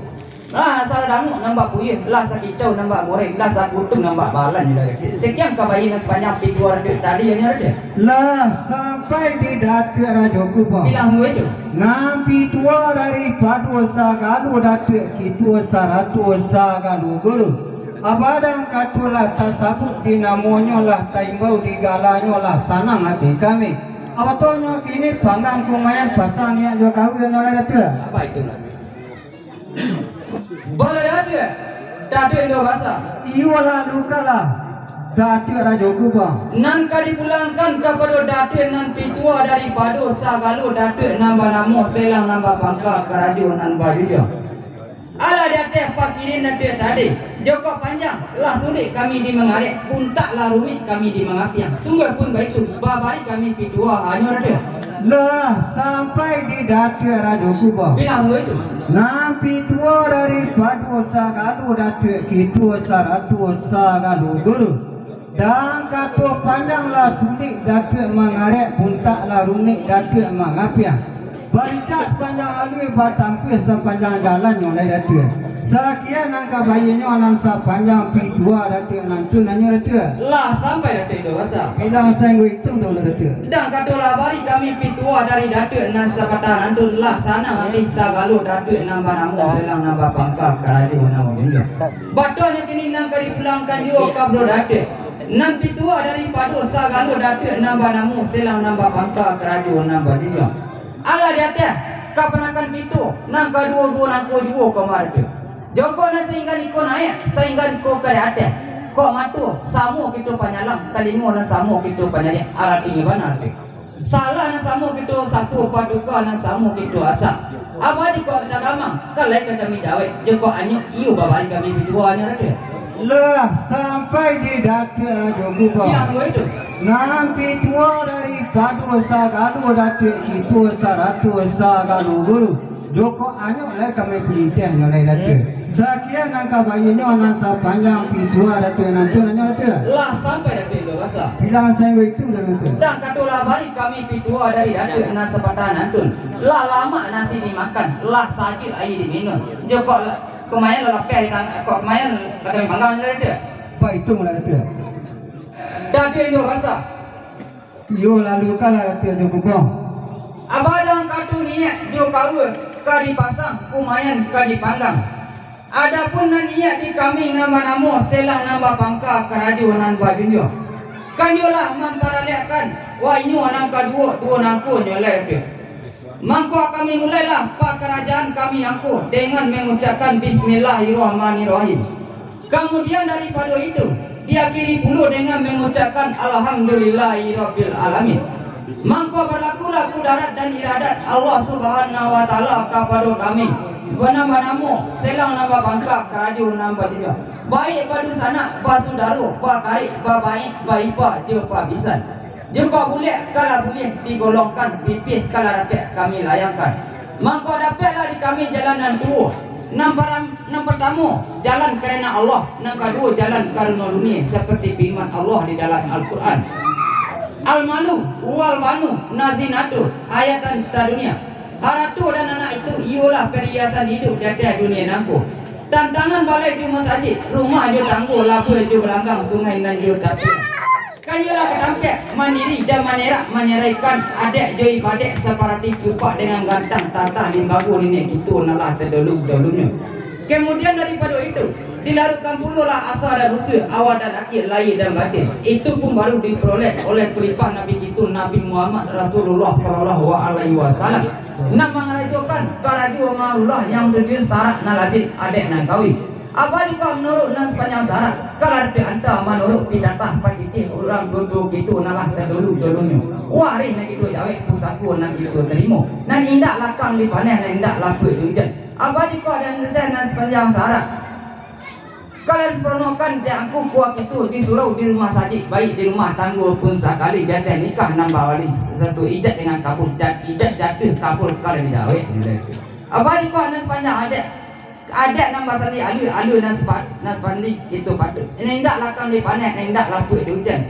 Lah sadanguak nan bak puyuah, lah sakicau nan bak goreng, lah sakutu nan bak balan, Datuak. Sakian kabayie nan sapanjang pitua Datuak tadi, hanyo Datuak. Lah sampai di Datuak Rajo Kuba. Bilang sainggo itu. Nan pitua daripado sagalo Datuak, kitua sarato sagalo guru. Abadang kato lah tasabuik di namonyo, lah taimbau di galanyo, lah sanang ati kami. Abatonyo kini panggang kumayan, pasang niaik jo kawian, hanyo Datuak. Apa itu, Datuak? Bala Datuak, Datuak Indo Basa. Iyolah, lukalah, Datuak Rajo Kuba. Nan ka dipulangkan kapado Datuak nan pitua daripado sagalo Datuak nan banamo Selang nan bapangka karajo nan bajunjuang. Alah di ateh pakirin Datuak tadi, jokok panjang lah sulik kami di mangarek, buntak lah rumik kami di mangapiang. Sungguahpun baitu, babari kami pitua hanyo Datuak. Lah sampai di Datuak Rajo Kuba. Bilang sainggo itu. Nan pitua daripado sagalo Datuak, kitua sarato sagalo guru. Dang kato panjang lah sulik Datuak mangarek, buntak lah rumik Datuak mangapiang. Baricak sapanjang alui, batampuah sapanjang jalan, hanyo lai Datuak. Sakian nan kabayienyo nan sapanjang pitua Datuak nan tu, hanyo Datuak. Lah sampai Datuak Indo Basa. Bilang sainggo itu dulu, Datuak. Dang kato lah bari kami pitua dari Datuak nan sapatah nan tu, lah sanang ati sagalo Datuak nan banamo Selang nan bapangka karajo nan bajunjuang. Batuanyo kini nan ka dipulangkan juo ka Bro Datuak. Nan pitua daripado sagalo Datuak nan banamo Selang nan bapangka karajo nan bajunjuang. Alah di ateh, kapanakan kito, nan kaduo-duo nangko juo koma Datuak. Jokok nan sainggan iko naiak, sainggan iko ka di ateh. Kok mato, samo kito panyalang, talingo nan samo kito panyaliak, aratinyo bana tu. Salah nan samo kito sapu, patuka nan samo kito asak. Abadi kok tagamang, ka lai ka kami jawek, jokok anyuik iyo babari kami pitua hanyo Datuak. Lah sampai di Datuak Rajo Kuba. Bilang sainggo itu. Nan pitua daripado sagalo Datuak, kitua sarato sagalo guru. Jokok anyuik lai kami palinteh, hanyo lai Datuak. Sakian nan kabayienyo nan sapanjang pitua Datuak nan tu, hanyo Datuak. Lah sampai Datuak Indo Basa. Bilang sainggo itu dulu, Datuak. Dang kato lah bari kami pitua dari Datuak nan sapatah nan tu. Lah lamak nasi dimakan, lah sajik aia diminum. Jokok lah, kumayan lah lapeh di tang-, kok kumayan lah kami panggang, hanyo Datuak. Baitulah, Datuak. Datuak Indo Basa. Iyo, lalu kalah Datuak Rajo Kuba. Abadang kato niaik jo kawa ka dipasang, kumayan ka dipanggang. Adopun nan niaik di kami nan banamo Selang nan bapangka karajo nan bajunjuang, kan iyolah mamparaliakkan wak inyo nan kaduo-duo nangko, hanyo lai Datuak. Mangko kami mulailah pakarajaan kami nangko dengan mangucapkan Bismillahirrahmanirrahim. Kamudian daripado itu, diakhiri pulo dengan mangucapkan Alhamdulillahirabbil alamin. Mangko balakulah kudarat dan iradat Allah Subhanahu wa Taala kapado kami, nan banamo Selang nan bapangka karajo nan bajunjuang, baik badunsanak, basudaro, bakarek, babaek, baipa jo pabisan. Jokok buliak ka lah buliah digolongkan, pipih ka lah rapek kami layangkan. Mangko dapeklah di kami jalan nan tuo, nan param-, Nan partamo, jalan karano Allah. Nan kaduo, jalan karano dunia, saparti firman Allah di dalam Al-Quran, "Al-malu wal banu nazinatu hayatan dunya." Harato dan anak itu iyolah pariasan iduik di ateh dunia nangko. Tantangan balai jo masajik, rumah jo tanggo, labuah jo galanggang, sungai nan jo tapi. Kan iyolah ka tampek, mandiri dan manerak, manyaraikan adaik jo ibadaik, saparati cupak dengan gantang, tatah limbago niniak kito nan lah tadahulu-dahulunyo. Kamudian daripado itu, dilarutkan pulolah asa dan usul, awal dan akhir, lahia dan batin. Itu pun baru diperoleh oleh khalifah Nabi kito, Nabi Muhammad Rasulullah sallallahu alaihi wasallam, nan mangarajokan karajo ma'ruf nan tujuan syarak nan lazim, adaik nan kawin. Apo jikok manuruik nan sapanjang syarak, kalau diantar manuruik pitatah patitih urang tuo-tuo kito nan lah tadahulu-dahulunyo, warih nan kito jawek, pusako nan kito tarimo, nan indak lakang dipaneh, nan indak lapuak diujan. Apo jikok ado nan sapanjang syarak, kalau disaronokan dek angku kuah kito di surau, di rumah sajik, baik di rumah tanggo pun sakali, di ateh nikah nan bawali, satu ijab dengan kabul, dan ijab jatuah kabul kalau dijawek. Apo jikok nan sapanjang adaik, adaik nan basandi alua, alua nan sepa-, nan pandi kito patuik. Nan indak lakang dipaneh, nan indak lapuak diujan.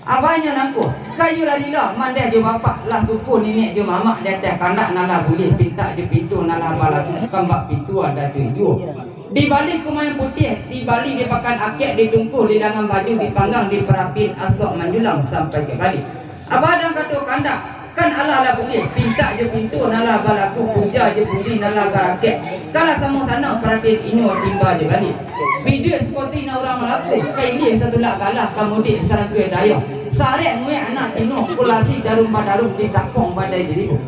Apo nyo nangko, kayu lah lila, mandeh jo bapak, lah suko niniak jo mamak, di ateh kandak nan lah buliah, pintak jo pintu nan lah balaku, kambak pintu ado tu juo. Dibali kumayan putiah, dibali di pakan akek, ditungkuah di langan baju, dipanggang di parapin, asok manjulang sampai ka bali. Apo nan kato kandak, kan alah lah buliah, pintak jo pintu nan lah balaku, puja jo pundi nan lah barakek, kalah samo sanang paratian inyo timba jo bali. Biduik saparti nan urang malaku, ka ilia satulak galah, ka mudiak saratuih dayah. Sarek muek anak tino, kulasi jarum badarum, ditapong badai diribu.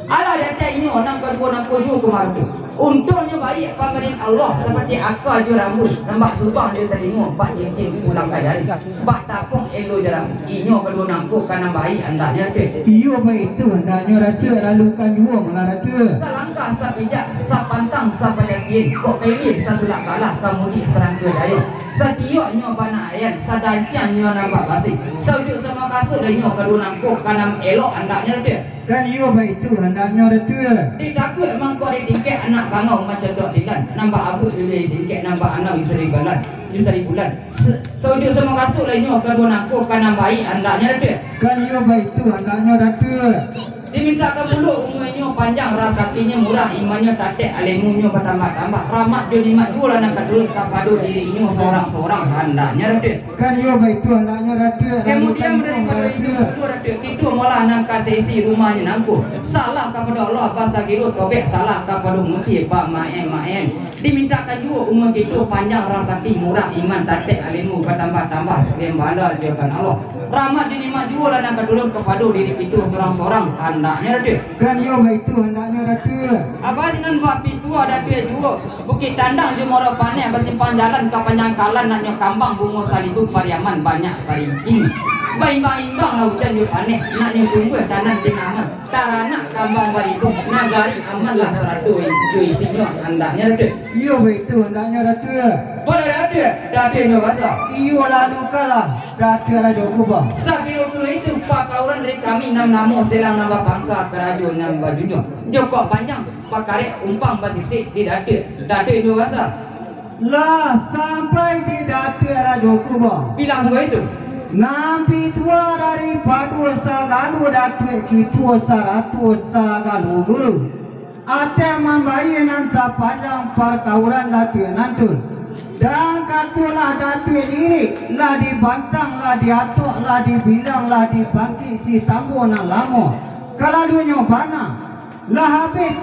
Alah di ateh inyo nan kaduo nangko juo kumarutu. Untuaknyo baiak pambarian Allah, saparti aka jo rambuik, nan bak subang jo talingo, bak cincin pulang ka jari, bak tapong elo jo rambuik. Inyo kaduo nangko ka nan baiak andaknyo, Datuak. Iyo, baitu andaknyo, Datuak, lalukan juo malah, Datuak. Salangkah sapijak, sapantang sapajakian, kok ka ilia satulak galah, ka mudiak saratuih dayah. Satioknyo bana ayan, sadanciangnyo nan bak basi. Saujuik samo kasuik lah inyo kaduo nangko ka nan elok andaknyo, Datuak. Kan iyo baitu andaknyo, Datuak. Ditakuik mangko ditingkek, anak bangau mancocok tilan, nan bak abuak dulu singkek, nan bak anau isari bulan, isari bulan. Se-, saujuik samo kasuik lah inyo kaduo nangko ka nan baiak andaknyo, Datuak. Kan iyo baitu andaknyo, Datuak. Dimintakkan pulo umua inyo panjang, rasakinyo murah, imannyo tatek, alemunyo batambah-tambah, rahmat jo nikmat juo lah nan ka turun kapado diri inyo sorang-sorang andaknyo, Datuak. Kan iyo baitu andaknyo, Datuak. Kamudian, daripado itu, Datuak, kito molah nan ka saisi rumahnyo nangko. Salah kapado Allah basagiro tobek, salah kapado manusia bamaen-maen. Dimintakkan juo umua kito panjang, rasaki murah, iman tatek, alemun batambah-tambah, sakian bala dijokan Allah. Rahmat jo nikmat juo lah nan ka turun kapado diri kito sorang-sorang andaknyo, Datuak. Kan iyo baitu andaknyo, Datuak. Abah dengan bak pitua, Datuak, juo. Bukik Tandang jo Muaro Paneh, basimpang jalan ka Panjangkalan, naknyo kambang bungo salibu, Pariaman banyak parinting. Baimbang-imbang lah ujan jo paneh, naknyo tumbuah tanan di aman. Taranak kambang baribu, nagari aman lah sarato jo isinyo andaknyo, Datuak. Iyo baitu andaknyo, Datuak. Pado Datuak, Datuak indak basa. Iyo lalu kalah, Datuak Rajo Kuba. Sakiro tu itu pakauran dari kami nan namo selang nan bapangka karajo nan bajunjuang. Jokok panjang, bakarek umpang basisik di Datuak. Datuak indak basa. Lah sampai di Datuak Rajo Kuba. Bilang sudah itu. Nan pitua daripado sagalo Datuak, kito sarato sagalo guru. Ateh mambayia nan sapanjang parkauran Datuak nantun. Dan katolah Datuak diri, lah dibantang, lah diatok, lah dibilang, lah dibangkik si tambo nan lamo. Kalalunyo bana. Lah habih,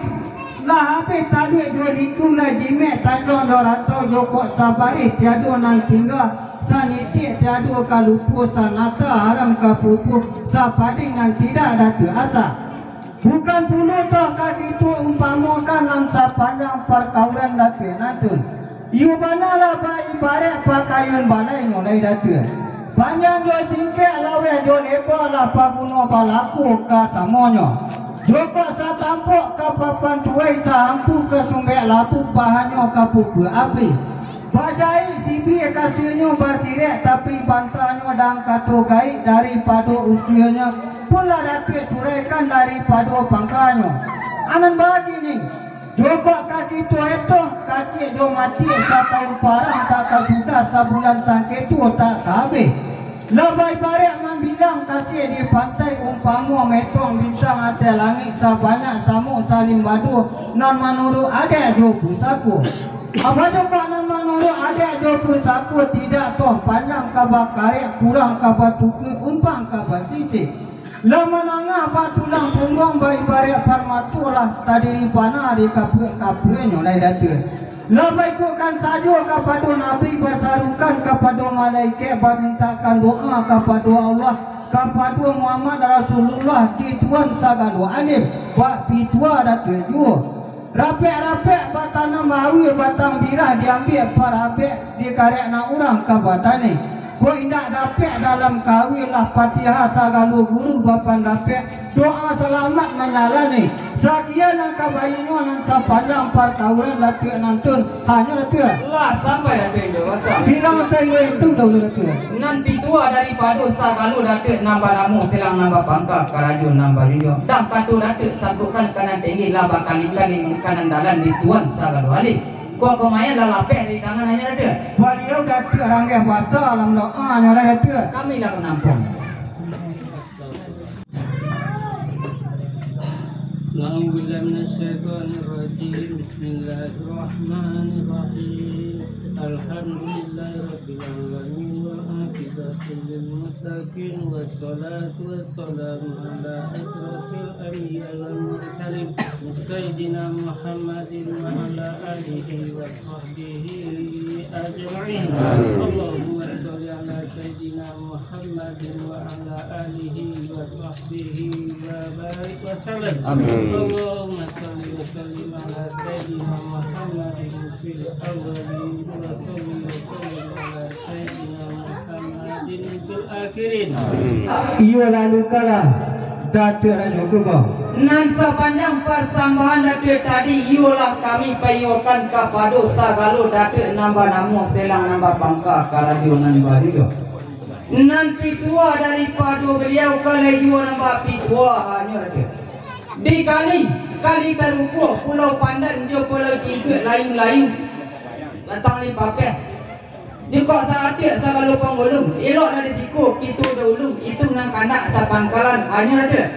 lah habih taluak jo liku, lah jimek tanjuang jo rantau, jokok sabarih tiado nan tingga, sanitik tiado ka lupo, sanata haram ka pupuah, sapading nan tidak Datuak asa. Bukan pulo doh ka kito umpamokan nan sapanjang parkauran Datuak nantun. Iyo bana lah baibaraik pakaian balai nyo lai Datuak. Panjang jo singkek, laweh jo leba lah paguno balaku ka samonyo. Jokok satampok ka papan tuai, saampu ka sumbek labu, bahanyo ka pupuak api. Bajaik sibia kasuiknyo basirek, tapi bantanyo dan kato gaik daripado usuanyo pun lah Datuak curaikan daripado pangkanyo. Anan bagi ni, Pokok kaki tu etong, kacik jo matik, satahun parang tak ka sudah, sabulan sangketo tak ka abih. Lah baibaraik mambilang kasiak di pantai, umpamo metong bintang ateh langik, sabanyak samuk salimbado, nan manuruik adat jo pusako. Apo tu kok nan manuruik adat jo pusako, tidak toh panjang ka bakarek, kurang ka batuka, umpang ka basisik. Lah manangah batulang pungguang, baibaraik parmato lah tadiri bana di kapuak-kapuaknyo lai Datuak. Lah baikutkan sajo kapado Nabi, basarukan kapado malaikat, bamintakan doa kapado Allah, kapado Muhammad Rasulullah, di Tuan sagalo alim, bak pituah Datuak juo. Rapek-rapek batanam awi, batang birah diambiak parabek, dikarek nak urang ka batani. Kok indak dapek dalam kawin, lah Fatihah sagalo guru bapandapek, doa salamat manjalani. Sakian nan ka baino nan sapanjang partauran Datuak nantun, hanyo Datuak. Lah sampai Datuak Indo Basa. Bilang sainggo itu dahulu Datuak. Nan pituah daripado sagalo Datuak nan banamo silang nan bapangka karajo nan balinyo. Dang kato Datuak sabuikkan ka nan tinggi, lah bakali-kali mangkanan dalan di Tuan sagalo alim. Kok komayan lah lapeh dari tangan hanyo Datuak. Baliau Datuak ranggeh basa lah mandoa nyo lai Datuak. Kami lah manampuang. أعوذ بالله من الشيطان الرجيم. بسم الله الرحمن الرحيم. الحمد لله رب العالمين والعاقبة للمتقين والصلاة والسلام على أشرف الأنبياء والمرسلين سيدنا محمد وعلى آله وصحبه أجمعين. آمين. اللهم صل على سيدنا محمد وعلى آله وصحبه وبارك وسلم. آمين. اللهم صل وسلم على سيدنا محمد في الأولين وصل وسلم على سيدنا محمد في الآخرين. Iyo lalu kalah Datuak Rajo Kubo. Nan sapanjang parsambahan Datuak tadi, iyolah kami payokan kapado sagalo Datuak nan banamo silang nan bapangka karajo nan balinyo. Nan pituah daripado baliau, kalai juo nan bapituah hanyo Datuak. Di kali, kali tarukuah Pulau Pandan jo Pulau Cingkuak layun-layun, batang limpapeh. Jikok saatiak sagalo pangulu, elok dari siko kito dahulu, itu nan kandak sapangkalan, hanyo Datuak.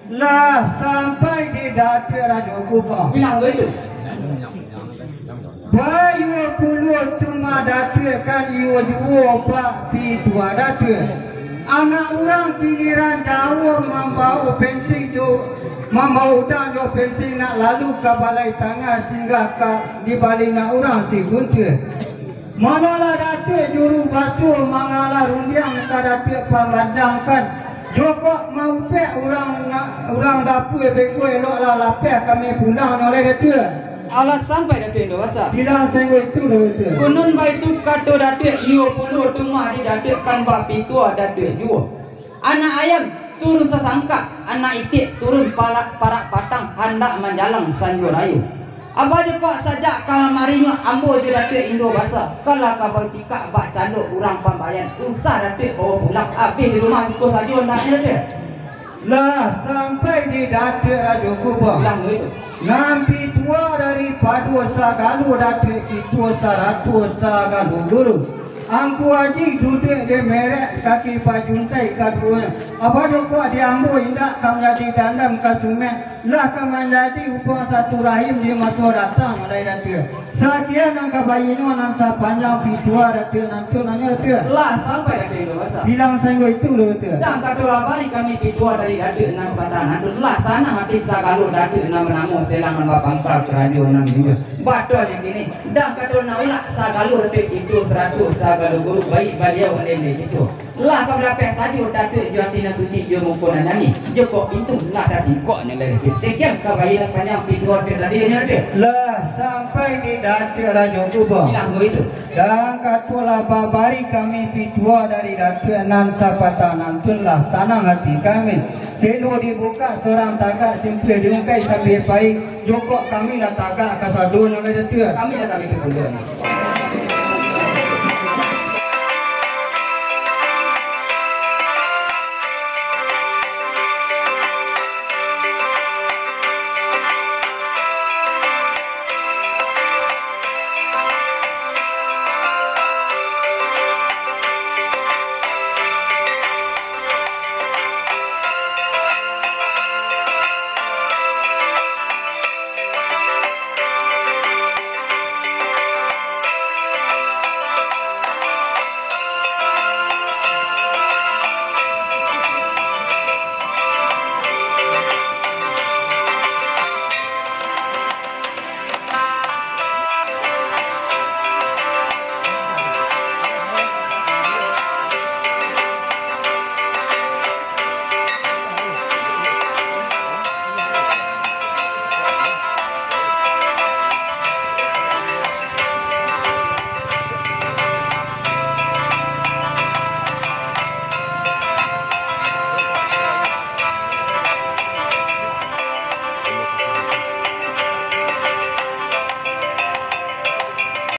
Lah sampai di Datuak Rajo Kubo. Bilang baitu. Bayuah puluah tumah Datuak, kan iyo juo bak pituah Datuak. Anak urang kiliran jauah mambawa pensing jo, mambawa udang jo pensing nak lalu ka balai tangah, singgah ka di balai nak urang si Guntur. Manolah Datuak juru basuo mangalah rundiang ka Datuak pamanjangkan. Jokok maupek urang na-, urang dapua beko eloklah lapeh kami pulang nyo lai Datuak. Alah sampai Datuak Indo Basa. Bilang sainggo itu lah Datuak. Kunun baitu kato Datuak, iyo pulo tumah di Datuak kan bak pituah Datuak juo. Anak ayam turun sasangkak, anak itik turun palak parak patang, handak manjalang sanjo rayo. Abah jo Pak sajak kalamarinyo ambo jo Datuak Indo Basa, kalah ka bacikak bak cando urang pambayan, usah Datuak bawa pulang, abih di rumah siko sajo andaknyo Datuak. Lah sampai di Datuak Rajo Kubo. Bilang baitu. Nan pituah daripado sagalo Datuak kito sarato sagalo guru. Angku Aji duduak di merek kaki pajuntai kaduonyo. Apo jo kok di ambo indak ka manjadi dandam ka sumek, lah ka manjadi ubuang satu rahim di maso datang lai Datuak. Sakian nan ka baino nan sapanjang pituah Datuak nantun hanyo Datuak. Lah sampai Datuak Indo Basa. Bilang sainggo itu lah Datuak. Dang kato lah bari kami pituah dari Datuak nan sabatang nantun, lah sanang ati sagalo Datuak nan banamo silang nan bapangka karajo nan balinyo. Batua nyo kini, dang kato nak ulak sagalo Datuak kito sarato sagalo guru, baiak baliau alem di kito. Lah ka balapeh sajo Datuak jo ati nan suci jo muko nan janiah, jokok pintu lah tasingkok nyo lai Datuak. Sakian ka baino sapanjang pituah Datuak tadi nyo Datuak. Lah sampai di Datuak Rajo Kubo. Bilang baitu. Dang kato lah babari kami pituah dari Datuak nan sabatang nantun, lah sanang ati kami. Selo dibukak surang tagak, simpuah diungkai sambiang pai, jokok kami lah tagak kasadonyo lai Datuak. Kami lah kami tu pulo ni.